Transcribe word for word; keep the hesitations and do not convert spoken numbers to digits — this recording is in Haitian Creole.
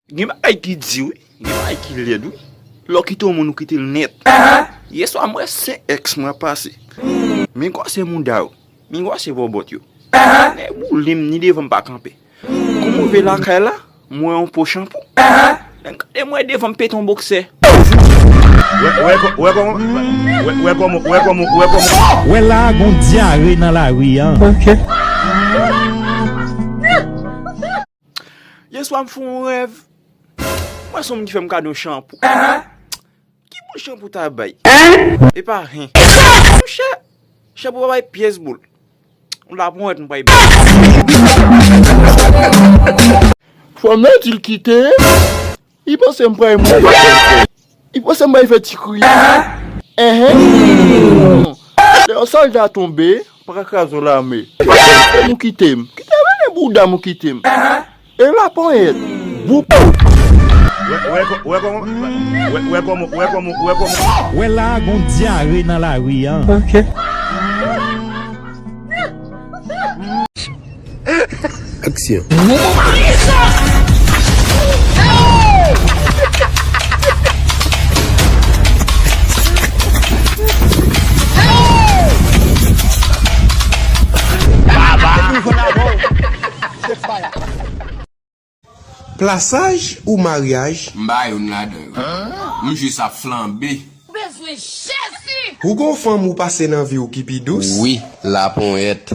Gen bagay ki di wi, gen bagay ki lèd wi. Lè w kite yon moun ou kite l nèt. Yèswa m wè senk èks mwen ap pase. Men gwosè mouda yo, men gwosè bòbòt yo. Nèg boule m ni devan m pa kanpe. Kòm ou rive lakay la, m wè yon po chanpou. Lè m gade m wè devan m pete yon boksè. Wè, wè, wè kòman, wè, wè kòman, wè kòman, wè kòman. Wè la a gon dyare nan lari an. Yèswa m fè yon rèv. M wè se yon moun ki fè m kado yon chanpou. Ki boul chanpou ta bay? E pa hen. Monchè, chanpou pa bay pyès boul. Yon laponyèt m bay bay. Fanm nan di l kite. Li panse m pral mouri. Li panse m pral fè ti kri. Enhen. Lè yon sòlda tonbe, pa ka kraze yon lame. Kite m, ou kite m. Kite m, men bouda m, ou kite m. E laponyèt. Boup. Wè, wè, wè kòman, wè, wè kòman, wè kòman, wè kòman. Wè la a gon dyare nan lari an. Aksyon. Plasaj ou maryaj? M pa youn ladan yo. M jis ap flanbe. Ou bezwen Jezi! Ou gon fanm ou pase nan vi w ki pi dous? Wi, laponyèt.